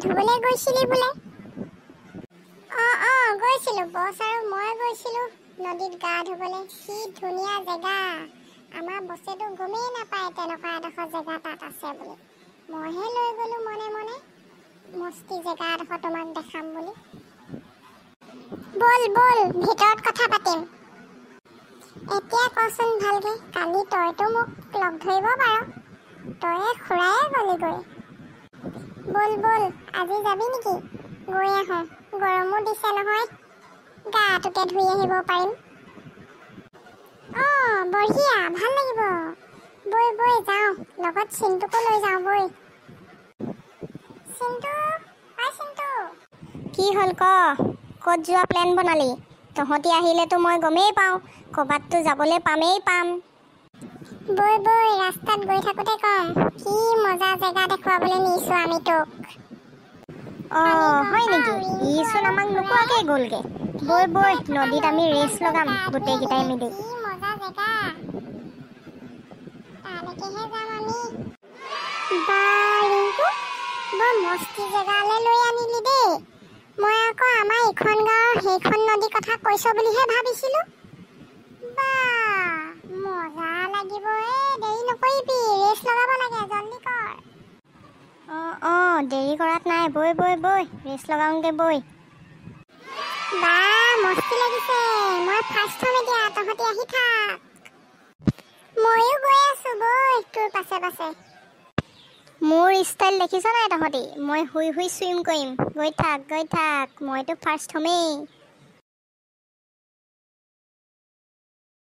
ধুবলৈ গৈছিলি বোলে? অঁ অঁ, গৈছিলোঁ। বছ আৰু মই গৈছিলোঁ নদীত গা ধুবলৈ। কি ধুনীয়া জেগা! আমাৰ বছেতো গমেই নাপায় তেনেকুৱা এডোখৰ জেগা তাত আছে বুলি। মইহে লৈ গ'লোঁ মনে মনে, মস্তি জেগা এডোখৰ তোমাক দেখাম বুলি। ব'ল ব'ল, ভিতৰত কথা পাতিম। এতিয়া কচোন ভালকে, কালি তইতো মোক লগ ধৰিব পাৰ, তয়ে খুৰায়ে গ'লিগৈ। ব'ল ব'ল, আজি যাবি নেকি? গৈ আহোঁ, গৰমো দিছে নহয়, গাটোকে ধুই আহিব পাৰিম। অঁ, বঢ়িয়া, ভাল লাগিব। বৈ বৈ যাওঁ, লগত চিন্টুকো লৈ যাওঁ। বৈ চিন্টু, ঐ চিন্টু। কি হ'ল ক? ক'ত যোৱা প্লেন বনালি? তহঁতি আহিলেতো মই গমেই পাওঁ, ক'ৰবাততো যাবলৈ পামেই পাম। বৈ বৈ, ৰাস্তাত গৈ থাকোঁতে কম, কি মজা জেগা দেখুৱাবলৈ নিছোঁ আমি তোক। অঁ, হয় নেকি? ইচোন আমাক নোকোৱাকৈ গ'লগৈ। বৈ বৈ, নদীত আমি ৰেচ লগাম গোটেইকেইটাই মিলি। কি মজা জেগা, তালৈকেহে যাম আমি। বা ৰিংকু, বৰ মস্তি জেগালৈ লৈ আনিলি দেই। মই আকৌ আমাৰ ইখন গাঁৱৰ সেইখন নদীৰ কথা কৈছ বুলিহে ভাবিছিলোঁ। বা মজা লাগিব। এই দেৰি নকৰিবি, ৰেচ লগাব লাগে, জল্দি কৰ। অঁ অঁ, দেৰি কৰাত নাই, বৈ বৈ বৈ, ৰেচ লগাওঁগৈ বৈ। বা মস্তি লাগিছে, মই ফাৰ্ষ্ট হ'ম এতিয়া, তহঁতি আহি থাক। ময়ো গৈ আছো বৈ তোৰ পাছে পাছে। মোৰ ষ্টাইল দেখিছ নাই তহঁতি? মই শুই শুই চুইম কৰিম। গৈ থাক গৈ থাক, মইতো ফাৰ্ষ্ট হ'মেই।